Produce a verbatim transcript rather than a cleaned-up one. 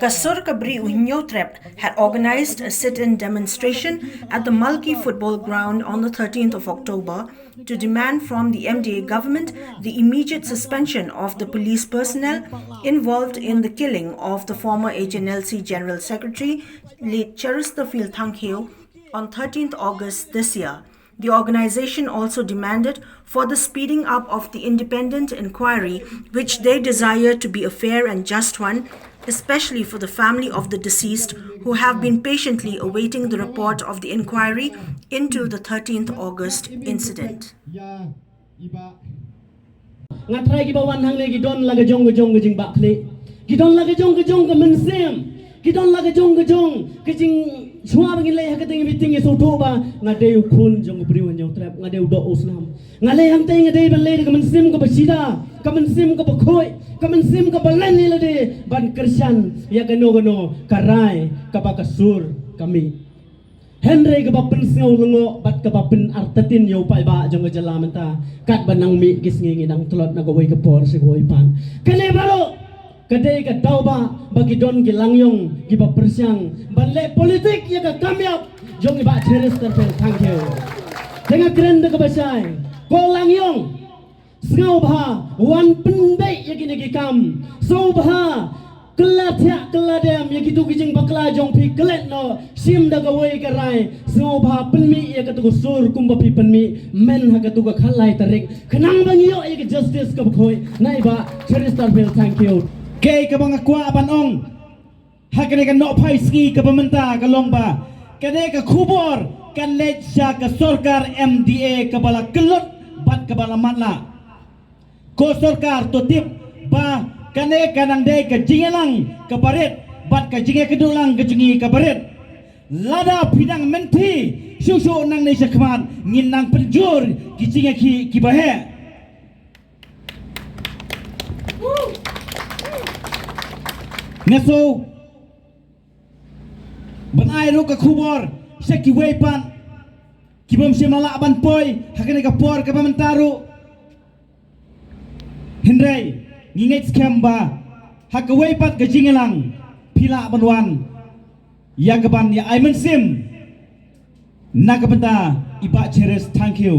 Ka Sur Ka Bri U Hynñiewtrep had organized a sit-in demonstration at the Malki football ground on the thirteenth of October to demand from the M D A government the immediate suspension of the police personnel involved in the killing of the former H N L C General Secretary, late Cheristerfield Thangkhiew, on thirteenth August this year. The organization also demanded for the speeding up of the independent inquiry, which they desire to be a fair and just one, especially for the family of the deceased, who have been patiently awaiting the report of the inquiry into the thirteenth August incident. Nga trai kiba wan hangne ki don la ka jong ka jong ka jingbakla. Ki don la ka jong ka jong ka mynsiem. Ki don la ka jong ka jong ka jing shuwa ba ngin leh ha ka ding meeting ïa sawthuh ba nga dei u khun jong u briew u Hynñiewtrep, nga dei u doh u snam. Nga leh hangta nga dei ban leh da ka mynsiem kaba shida, ka mynsiem kaba khuid, ka mynsiem kaba len ïa lade ban kyrshan ïa kano kano ka rai kaba ka sur ka mih. Hynrei kaba pynsngew lyngngoh bad kaba pynartatien ïa u paidbah jong ka jylla mynta, katba nang mih ki sngi ngi dang tlot na kawei ka por sha kawei pat. Kane baroh ka dei ka daw ba, ba ki don ki langïong kiba pyrshang ban leh politik ïa ka kam ïap jong i Bah Cheristerfield Thangkhiew. Te nga kren da kaba shai, ko langïong, sngewbha wan pynbeit ïa kine ki kam. Sngewbha kylla thiah kylla dem ïa kitu ki jingbakla jong phi, klet noh, shim da kawei ka rai. Sngewbha pynmih ïa katu ka sur kumba phi pynmih mynta ha katu ka khatlai tarik, khnang ba ngi ïoh ïa ka justice kaba khuid na i Bah Cheristerfield Thangkhiew. Kaei kaba nga kwah ban ong ha kane ka nohphai sngi kaba mynta ka long ba kane ka khubor kan leit sha ka sorkar M D A kaba la kyllut bad kaba la matlah. Ko sorkar, to tip ba kane ka nang dei ka jingïalang kaba rit bad ka jingïakynduh lang ka jong ngi kaba rit. Lada phi nang mynthi shuh shuh nangne shakhmat, ngin nang pynjur ki jingïakhih kiba heh. Nga shu ban ai ruh ka khubor sha kiwei pat ki bym shym la lah ban poi ha kane ka por kaba mynta ruh. Hynrei ngi ngeit skhem ba ha kawei pat ka jingïalang phi lah ban wan ïa kaban ïa ai mynsiem na ka bynta i Bah Cheristerfield Thangkhiew.